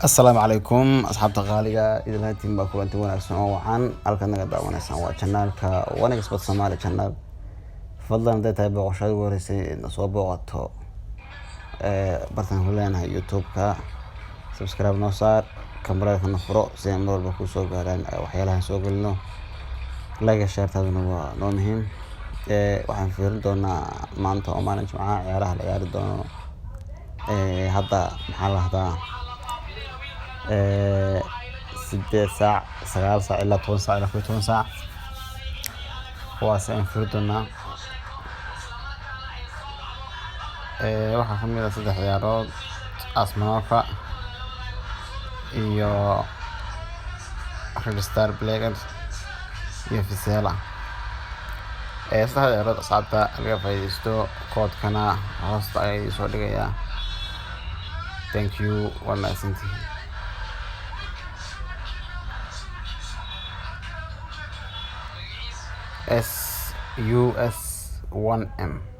Asalaamu calaykum asxaabta qaaliga, idilhatiin baa kulanti wanaagsan oo wacan. Halkaad naga daawanaysaan waa janaalka 1xBet Somali channel. Fadlan hadday tahay booqashada ugu horeysay na soo booqato bartaan ku leenahay YouTube-ka, subscribe noo saar, kambareelkana furo si ay mar walba kusoo gaaraan waxyaalahan soo gelino. Like, share-taaduna waa noo muhiim. Waxaan fiirin doonaa maanta oo maalin Jimcaha ciyaaraha la ciyaari doono. Hadda maxaa la dhahdaa, 8 saac, 9 saac ilaa 10 saac ilaa 11 saac, kuwaas ayaan fiiri doonaa. Waxaa kamid ah saddex ciyaarood: Asmanoka iyo Red Star Belgrade iyo Vizela. Saddexda ciyaarood asxaabta laga faa'iidaysto, koodkana hoosta ayaa idiin soo dhigayaa. Thank you, waa mahadsantihiin. SUS 1M.